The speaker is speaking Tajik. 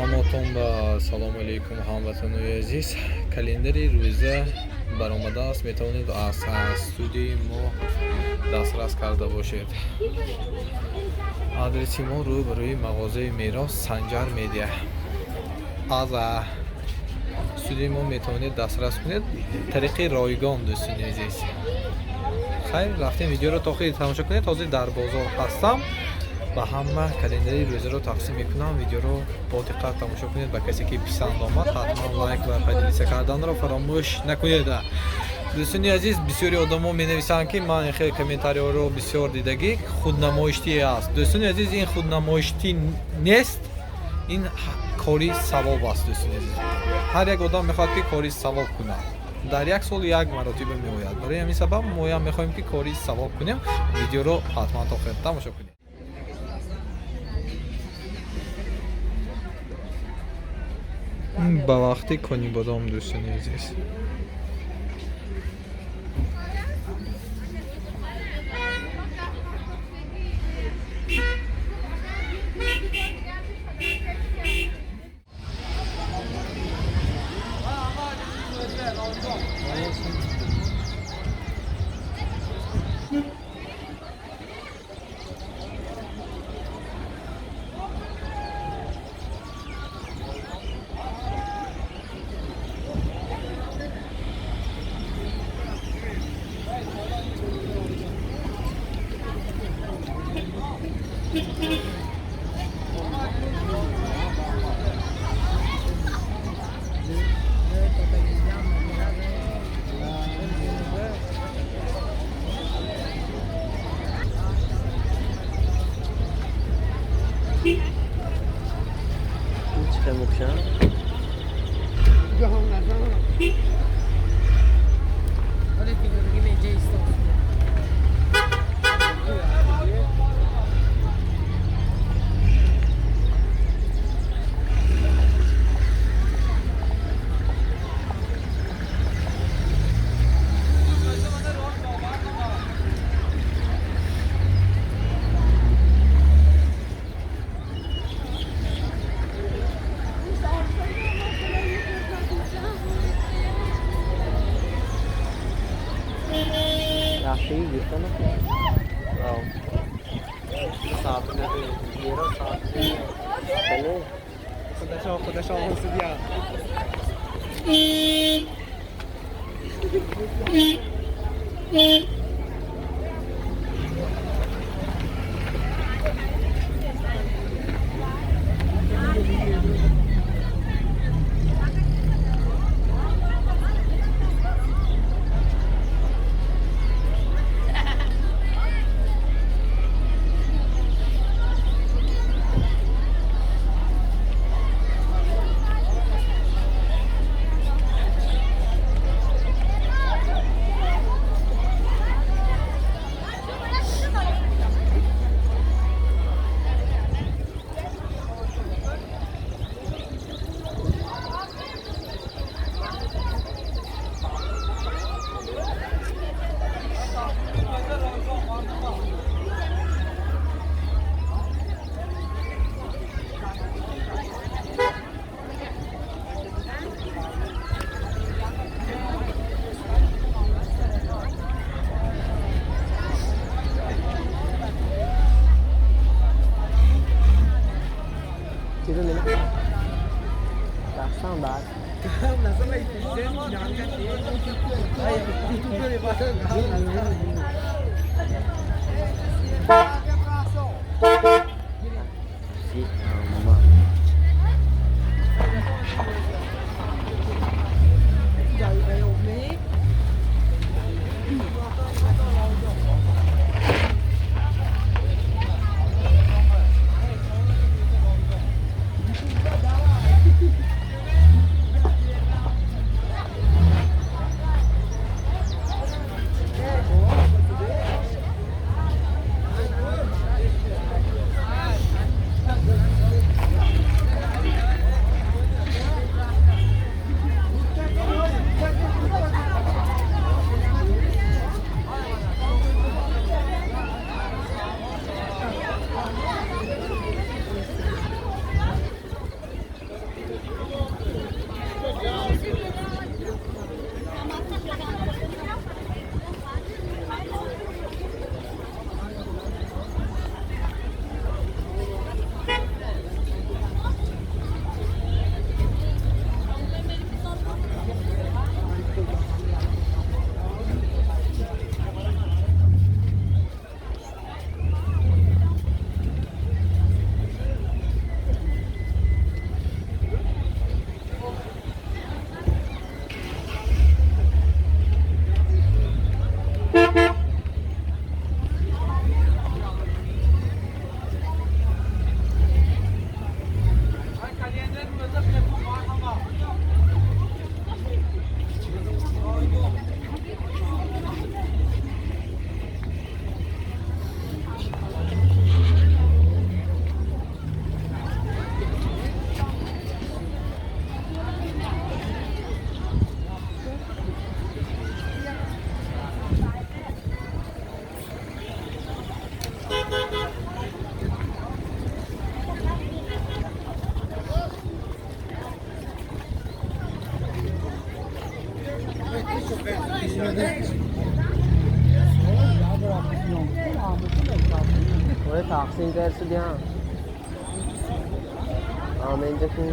Ҳаматон ба салому алейкум, ҳамватанои азиз. Календари рӯза баромадааст, метавонед аз студияи мо дастрас карда бошед. Адреси мо рӯ ба рӯи мағозаи Мерос, Санҷар Медиа. Аз студияи мо метавонед дастрас кунед тариқи ройгон, дӯстони азиз. Хайр, рафтем, видеоро то охир тамошо кунед. Ҳозир дар бозор ҳастам, ба ҳама календари рӯзаро тақсим мекунам. Видеоро бо диққат тамошо кунед. Ба касе ки писанд омад, ҳатман лайк ва поделиться карданро фаромӯш накунед. Дӯстони азиз, бисёри одамо менависанд, ки ман хеле комментариҳоро бисёр дидагӣ, худнамоиштӣ аст. Дӯстони азиз, ин худнамоиштӣ нест, ин кори савоб аст. Дӯстони азиз, ҳар як одам мехоҳад, ки кори савоб кунад. Дар як сол як маротиба меояд. Барои ҳамин сабаб моям мехоҳем, ки кори савоб кунем. Видеоро ҳатман то охир тамошо кунед. Ба вақти Конибодом, дӯстони азиз. Ой, тақсим карсу диҳам. Аменҷа ку.